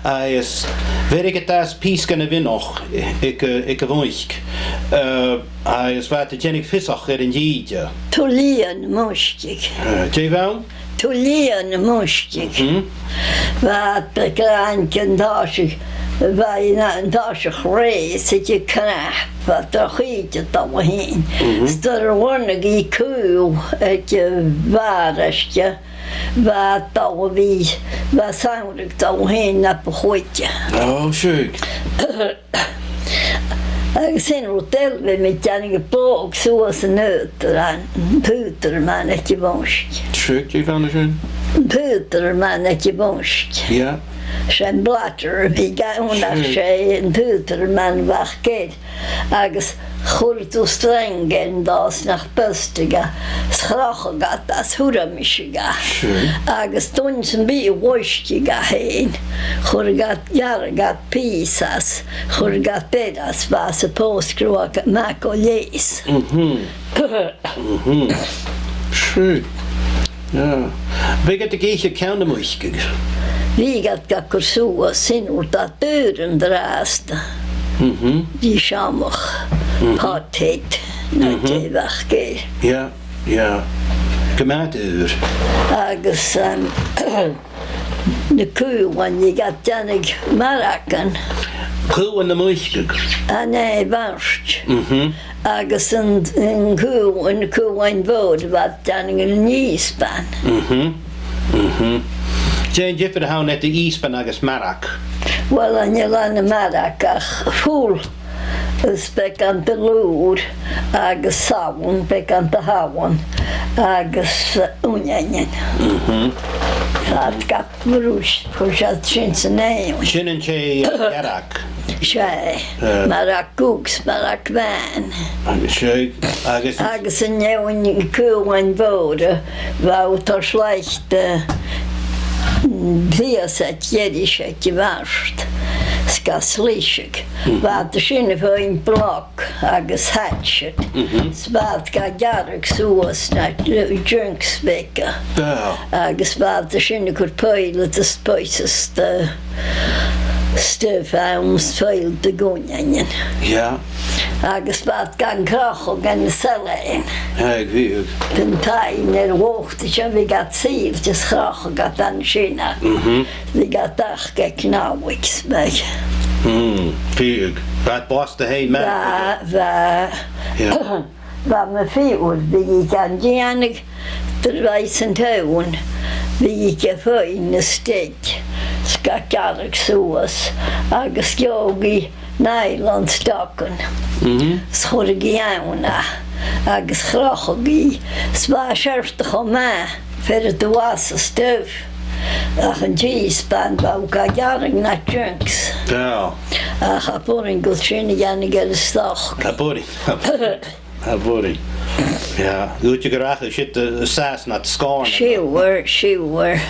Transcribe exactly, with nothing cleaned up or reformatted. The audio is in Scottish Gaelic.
Agus bheireadh iad às pìos dhen a' mhionach aig, aig a' mhuic. Eh, agus bha iad a' dèanamh fiosrachadh air an t-sìde. Tuilleadh na muiscigh. Eh, dè bh' ann? Tuilleadh na muiscigh. Mhm. Bha iad a' gràin an toiseach, bha iad an toiseach rèidh 's iad a' cnap, bha droch shìde a' dol a thighinn. Mhm. 'S nuair a bhuannaich i cù aig a' bhàrr aiste, bha iad a' dol a bhith, bha samhradh a' dol a thighinn na bu chuide. Ò, seadh. Agus sin rud eile, bha mi a' dèanamh a' blòthadh suas an aodaran, an t-aodaran aig a' mhuisg. Seadh, dè bh' ann an sin? An t-aodaran aig a' mhuisg. Yeah. 'S e am bladder a bhiodh ann, ach 's e an t-aodaran a bha cho geur. Agus chuireadh tu sreang air an dòigh 's nach bostaicheadh e, 's chrochadh iad e, 's thuirmicheadh e. Seadh. Agus duine sam bith a bhostaicheadh e fhèin, chuireadh iad, ghearradh iad pìos às, chuireadh iad air às, bha e supposed gun robh e math gu leigheas. Mhm. Mhm. Seadh. Yeah. Am biodh iad ag ithe ceann na muisg? Bhiodh iad ga chur suas, sin rud a tha daor an-dràsta. Mhm. Bhiodh seanmhair, mhm, pothead, no, mhm, dè bh' aca. Yeah, yeah. Gu math daor. Agus, um, na cùbhan, bhiodh iad a' dèanamh maragan. Cùbhan na muisg? An e, bheirt. Mhm. Agus an, an cù, na cùbhain mhòr, bha iad a' dèanamh nan ìsbean. Mhm. Mhm. Dè an diofar a th' ann eadar ìsbean agus marag? Well, chan eil ann ach marag ach fuil is beagan de fhlùr agus salann, beagan de shalann agus, eh, uinneanan. Mhm. Tha iad gad bhruis, chuir iad sin san fheadhainn. Sin an tè, eh, dearg. 'S e, eh, marag dhubh 's marag bhàn. Agus 's e, agus, agus an fheadhainn, cùbhain mhòr, bha thu toirt leat, eh, pìos de dh'fheirm aig a' bhàrr 's ga sliseadh. Mm. Bha iad sin a' faighinn bloc agus hatchet. Mhm. 'S bha iad ga ghearradh suas na, eh, chunks beaga. Dà. Agus bha iad sin a' cur poill de spices de stuth ann, 's poill de dh'uinneanan. Yeah. Agus bha iad gan crochadh anns an t-seilean. Aidh, bhiodh. An taigh air lochd, 's e bhiodh iad sìl, just crochadh iad an sin. Mhm. Bhiodh iad aca aig an amhaich 's beag. Mm, bhiodh. Bha iad blasta fhèin, mar. Bha, bha. Yeah. Bha mo phiuthar, bhiodh i gan dèanamh, nuair a bha i san town, bhiodh i ga faighinn na stitch, 's ga ghearradh suas, agus gheibheadh i nylon stocking. Mhm. 'S chuireadh i ann e, agus chrochadh i, 's bha e seòrsa cho math, far an do bha an stuth. Ach an t-ìsbean, bha thu ga ghearradh na chunks. Dà. Ach cha b' urrainn dhut sin a dhèanamh air an stoc. Cha b' urrainn. Cha b' urrainn. Yeah. Dh'fhaodte gun rachadh siud, eh, an sàs nad sgòrnan. Sure, sure.